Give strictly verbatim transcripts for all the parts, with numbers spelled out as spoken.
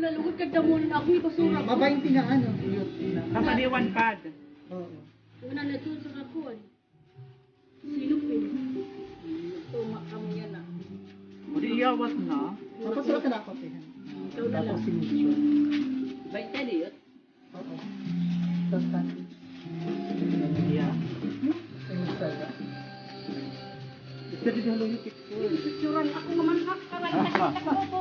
Lugod ka damon, ako yung basura. Mabainti nga ano, youth na. Tapos di one pad. Oo. Una na ito sa kakon. Silupin. Tuma kamo yan, ah. O di iyawat na. Tapos wala ka na ako, eh. Ikaw na lang. Tapos signature. Bainti, di yun? Oo. Tapos na. Yeah. Ay, mas talaga. Pwede na lang yung picture. Picturean ako naman, ha? Karay, nakita ko po.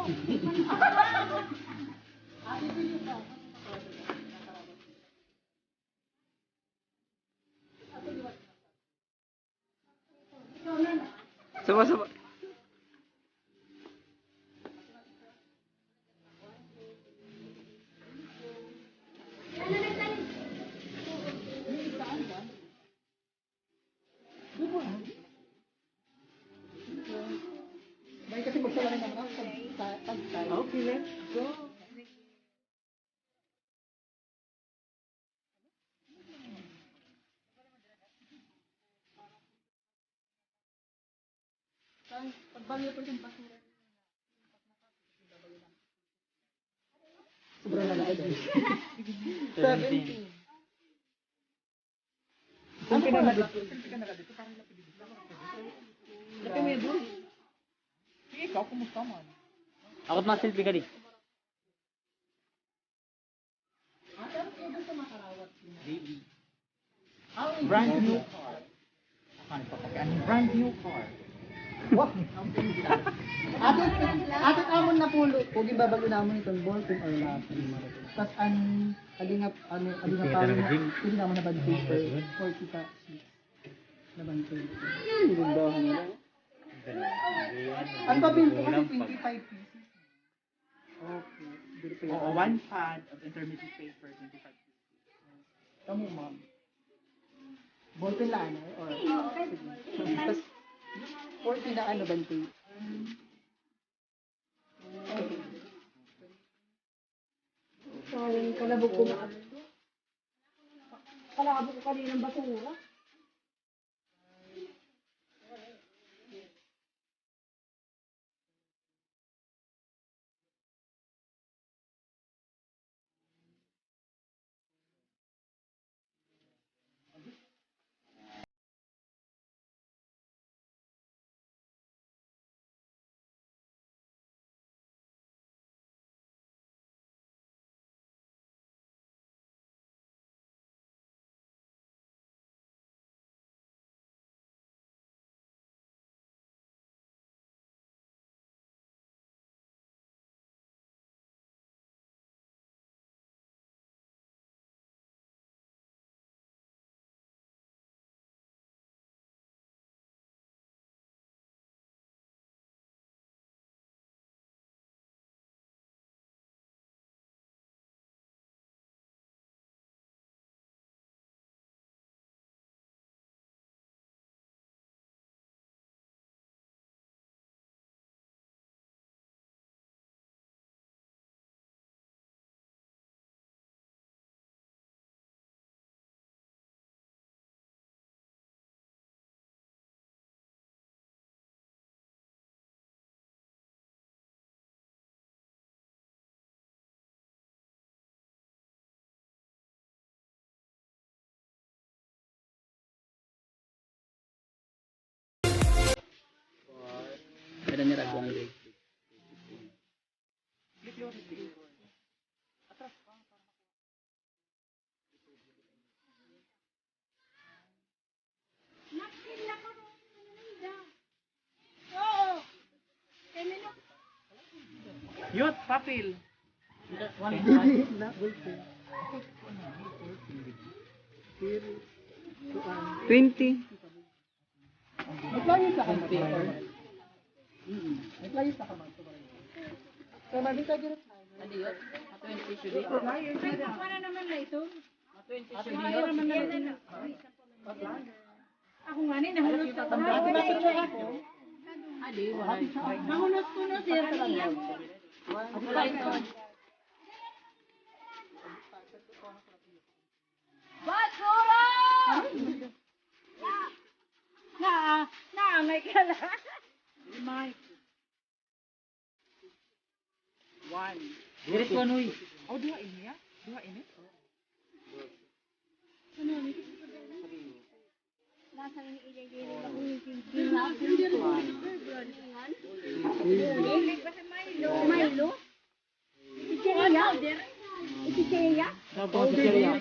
Saba, saba. Dahil kasi magsala rin ang tag-, tag-, tag-, okay, let's go. Pagbalyo po yung basura. Sobra na lang. Seventeen. Ano pa na dito? Selfie ka na dito. Parang lapid dito. Lapid mo yun. Sige, ikaw, kumusta man? Ako, ma-selfie ka di. Brand new car. Ano pa pag-, ano, brand new car. Wah! Ato, ato amon napulo. Kung gibabalo namon iton ballpen or lapis. Tas an, adi nga, ano, adi nga pang, pwede namon na bond paper, forty ka sheets na bond paper. Ang gundahan nila. Ang papel ko kasi twenty-five pieces. Okay. Diri pa yan. Oo, one pad of intermediate paper, twenty-five. Kamo, ma'am. Ballpen la, ano? Or, sige. Tas, forty na, ano, bante? Sayang, kalabog ko na. Kalabog ko kanina ng basura. Kada nira ko ang grade. Youth, papel. Twenty. Naglayas na ka, Mayor? Mm. Naglayas na ka, Mayor? Kaya mabita, Giro. Ano yun? Twenty should be. Ano naman na ito? Twenty should be. Ako nga ni, nahulog sa. Ate, mapicture ako. Adi, wala. Mahulog ko na, sir. Ate, mapicture. Basura! Na, na, may kala. Mike. One. Diri ko ano, uy. Oh, duha ini, ah. Duha ini. Milo. Iti siya. Iti siya. Dagko nga chichirya.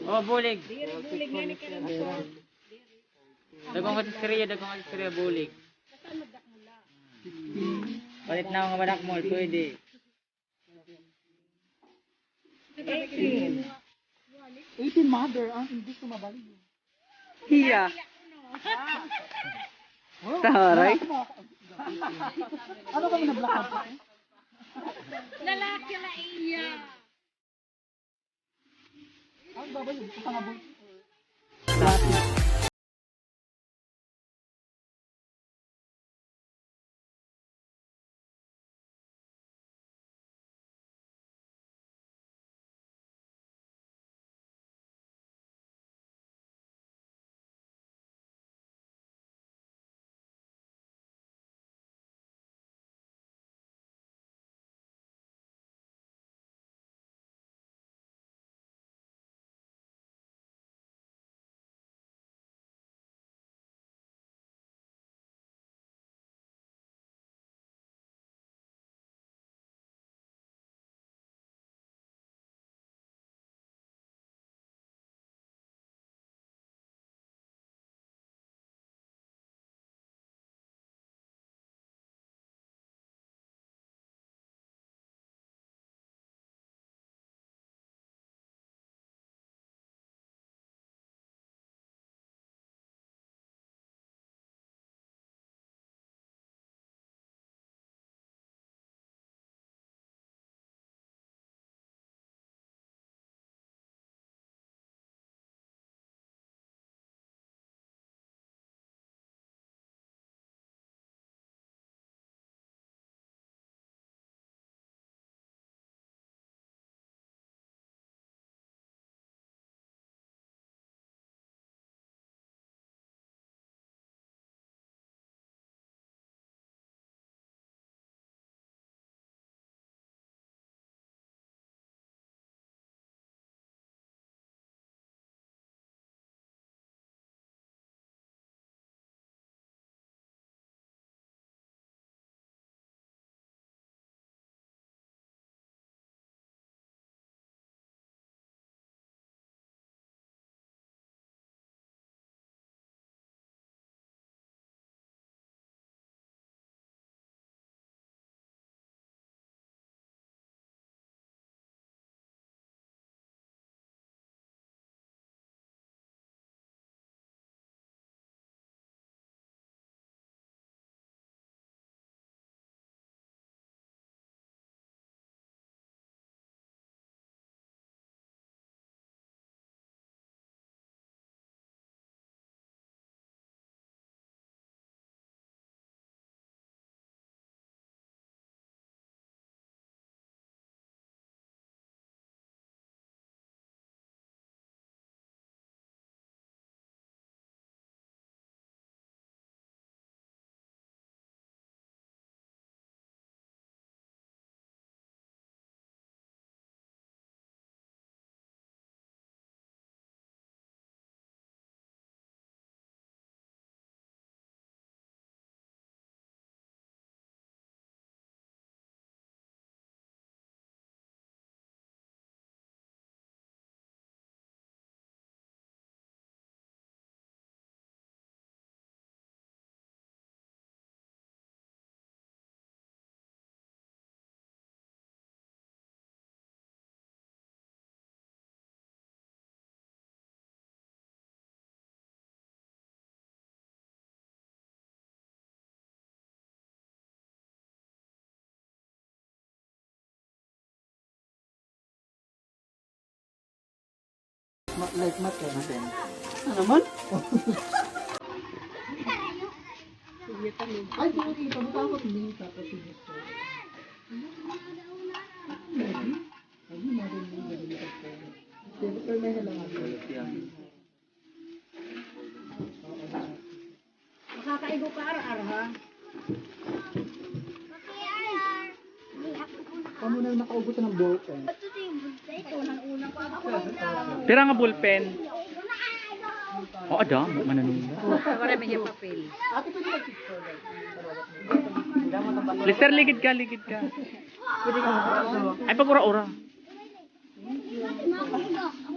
Oh, bulig. Dagko nga chichirya, dagko nga chichirya, bulig. Palit na ako nga madakmol, pwede. Eighteen. Eighteen, mother, ang English ko mabalik. Hiya. Taray. Ano kami na-blackout? Lalaki na iya. Ang babay, isa nga boy. Ma-, like, mat-, mat-, mat-, ano naman? Ay, sorry, pagkakot ni Papa si Gusto. Ay, mother mo, mother mo. Pero may halangan. Makakaigo ka, ar-ar, ha? Pira nga ballpen? O, ada, mananong. Wala may papel. Lester, ligid ka, ligid ka. Ay, pag-ura-ura.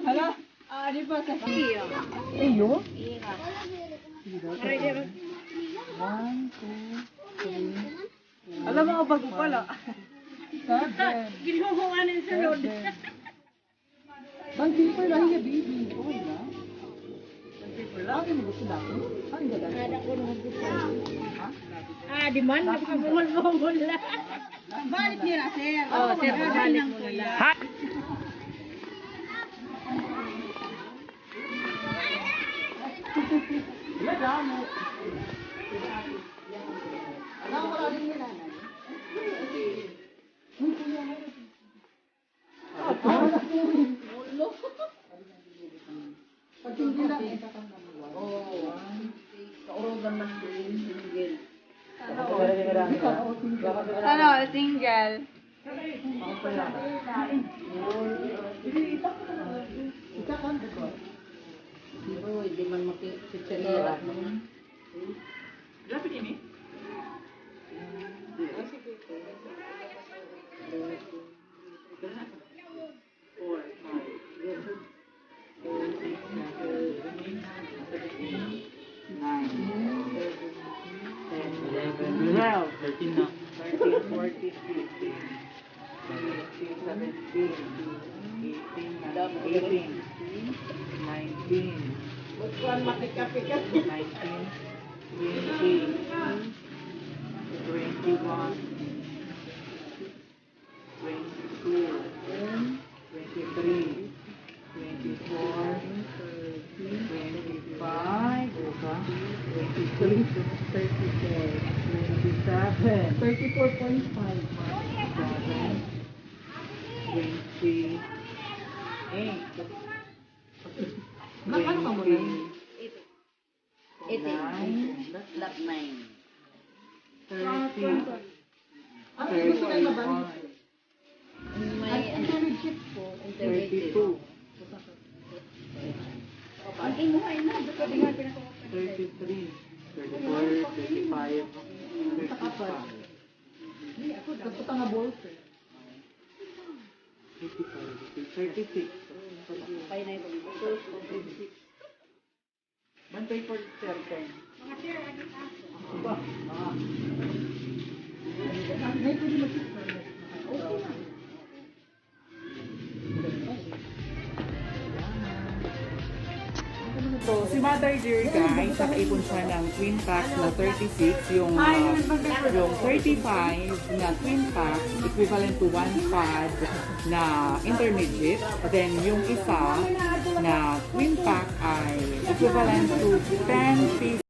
Hala, ah, di ba sa iyo? Iyo? One, two, three. Alam mo, bago pala. Seven. Ginuhuan ng sunod. Seven. Bang paper lang niya, baby. Okay na. Bang paper lang. Okay, gusto na ako. Ay, ganda. Kada ko nung gusto. Ha? Ah, di man, napamungol-mungol na. Balik nila, sir. Oh, sir, balik mo na. Ha? Wala, damo. Alam mo, wala din yun, nanay. Ulo. Pag hindi lang, eh, katang naman. Oo. Kaurugan man din, single. Sana all single. Sana all single. Ako pa lang. Isa ka, di ba? Pero hindi man makikitsarira. Lapit ini? Four, five, six, seven, eight, nine, ten, eleven, twelve, thirteen na. Thirteen, fourteen, fifteen, sixteen, seventeen, eighteen, nineteen, nineteen, nineteen, twenty, twenty-one, twenty-two, twenty-three, twenty-four, twenty-five, twenty-six, thirty-four, twenty-seven, thirty-four point five, twenty-eight. Nag-ano ka muna? Eighteen. Nine. Flat nine. Thirty. Ano gusto kayo mabalik? May intermediate po. Thirty-two. Ang imuhay na. Thirty-three. Thirty-four, thirty-five, thirty-five. Gusto ka nga ballpen. Thirty-five, thirty-six. Pay na ito. Bantay for sir, kay. Mga sir, ano ka? Ba? May pwede mag-six na. Okay na. So, si Mother Dear, guys, nakaipon siya ng twin packs na thirty-six, yung, ah, yung thirty-five na twin packs, equivalent to one pad na intermediate. Then, yung isa na twin pack ay equivalent to ten P